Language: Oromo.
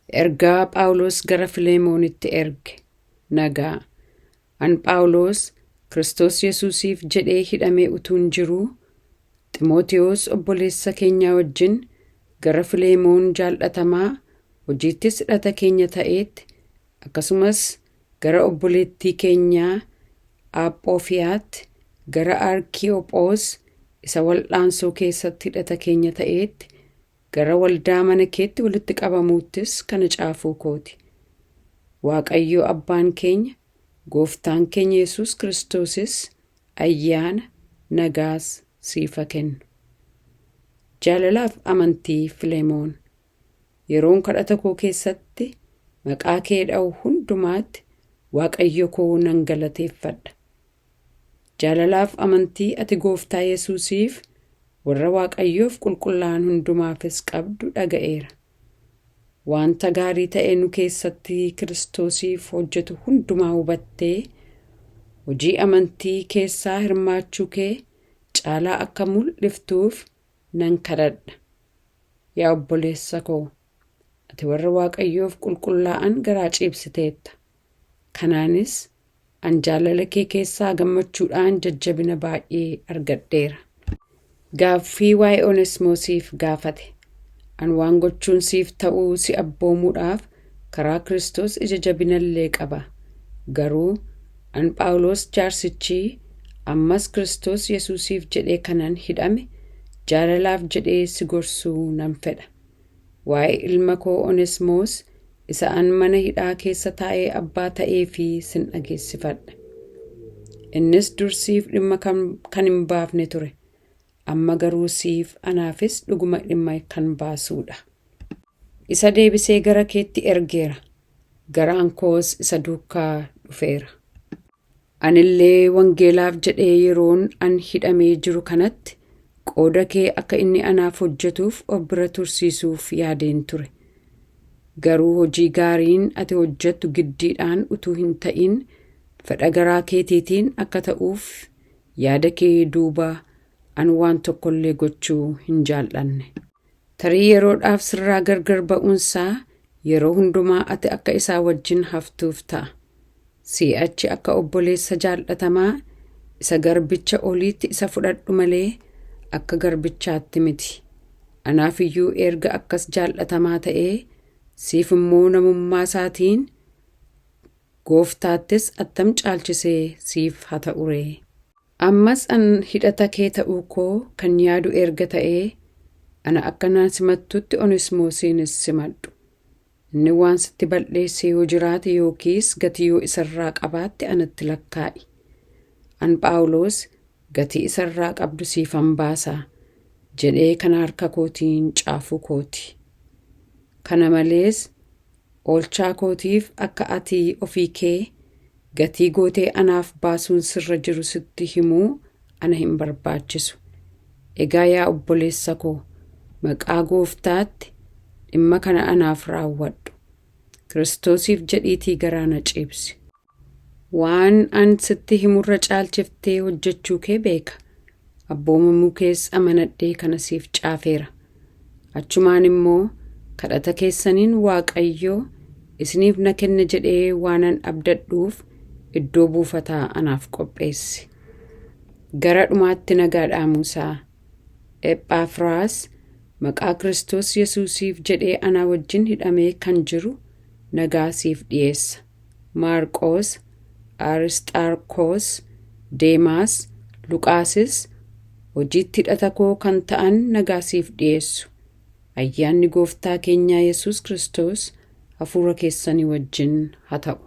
Ergaa Phaawulos gara Fileemoonitti erge. Nagaa. An Phaawulos Kiristoos Yesuusiif jedhee hidhamee utuun jiruu, Ximootiyoos obboleessa keenyaa wajjin gara Fileemoon jaallatamaa hojiittis hidhata keenya ta'eetti, akkasumas gara obboleettii keenyaa Aphoofiyaatti, gara Arkiyoophoos isa wal'aansoo keessatti hidhata keenya ta'eetti, gara waldaa mana keetti walitti qabamuuttis kana caafuu kooti. Waaqayyo Abbaan keenya, Gooftaan keenya Yesuus Kiristoosis ayyaana, nagaas siif haa kennu. Jaalalaaf amantii Filemoon. Yeroon kadhata koo keessatti maqaa kee dha'u hundumaatti Waaqayyo koo nan galateeffadha. Jaalalaaf amantii ati Gooftaa Yesuusiif warra Waaqayyoof qulqullaa'an hundumaafis qabdu dhaga'eera. Wanta gaarii ta'e nu keessatti Kiristoosiif hojjetu hundumaa hubattee hojii amantii keessaa hirmaachuu kee caalaa akka mul'iftuuf nan kadhadha. Yaa obboleessa koo, ati warra Waaqayyoof qulqullaa'an garaa ciibsiteetta. Kanaanis an jaalala kee keessaa gammachuudhaan jajjabina baay'ee argadheera. Gaaffii waa'ee Onesmoosiif gaafate. An waan gochuun siif ta'uu si abboomuudhaaf karaa Kiristoos ija jabinallee qaba. Garuu an Phaawulos jaarsichi ammas Kiristoos Yesuusiif jedhee kanan hidhame jaalalaaf jedhee si gorsuu nan fedha. Waa'ee ilma koo Onesmoos isa an mana hidhaa keessa taa'ee abbaa ta'ee fi sin dhageessifadha. Innis dur siif dhimma kan hin baafne ture. Amma garuu siif anaafis dhuguma dhimma kan baasuudha. Isa deebisee gara keetti ergeera. Garaan koos isa duukaa dhufeera. Anillee wangeelaaf jedhee yeroon an hidhamee jiru kanatti qooda kee akka inni anaaf hojjetuuf of bira tursiisuuf yaadeen ture. Garuu hojii gaariin ati hojjettu giddiidhaan utuu hin ta'in fedha garaa keetiitiin akka ta'uuf yaada kee duuba an waan tokkollee gochuu hin jaallanne. Tarii yeroodhaaf sirraa gargar ba'uunsaa yeroo hundumaa ati akka isaa wajjin haftuuf ta'a. Si'achi akka obboleessa jaallatamaa isa garbicha oliitti isa fudhadhu malee akka garbichaatti miti. Anaaf iyyuu erga akkas jaallatamaa ta'ee siif immoo namummaa isaatiin gooftaattis attam caalchisee siif haa ta'u ree. Ammas an hidhata kee ta'uu koo kan yaadu erga ta'ee ana akka na simattutti Onesmoosiinis simadhu. Inni waan sitti bal'eesse yoo jiraate yookiis gatii yoo isarraa qabaatte anatti lakkaa'i. An Phaawulos gatii isarraa qabdu siifan baasa jedhee kana harka kootiin caafuu kooti. Kana malees oolchaa kootiif akka ati ofii kee gatii gootee anaaf baasuun sirra jiru sitti himuu ana hin barbaachisu. Egaa yaa obboleessa koo, maqaa gooftaatti dhimma kana anaaf raawwadhu. Kiristoosiif jedhiitii garaa na ciibsi. Waan an sitti himurra caalchiftee hojjechuu kee beeka. Abboomamuu kees amanadhee kana siif caafeera. Achumaan immoo kadhata keessaniin Waaqayyo isiniif na kenna jedhee waanan abdadhuuf iddoo buufataa anaaf qopheessi. Gara dhumaatti nagaa dhaamuusaa. Ephaafiraas maqaa Kiristoos Yesuusiif jedhee anaa wajjin hidhamee kan jiru nagaa siif dhiyeessa. Maarqoos, Arisxaarkoos, Deemaas, Luqaasis hojiitti hidhata koo kan ta'an nagaa siif dhiyeessu. Ayyaanni Gooftaa keenyaa Yesuus Kiristoos hafuura keessanii wajjin haa ta'u.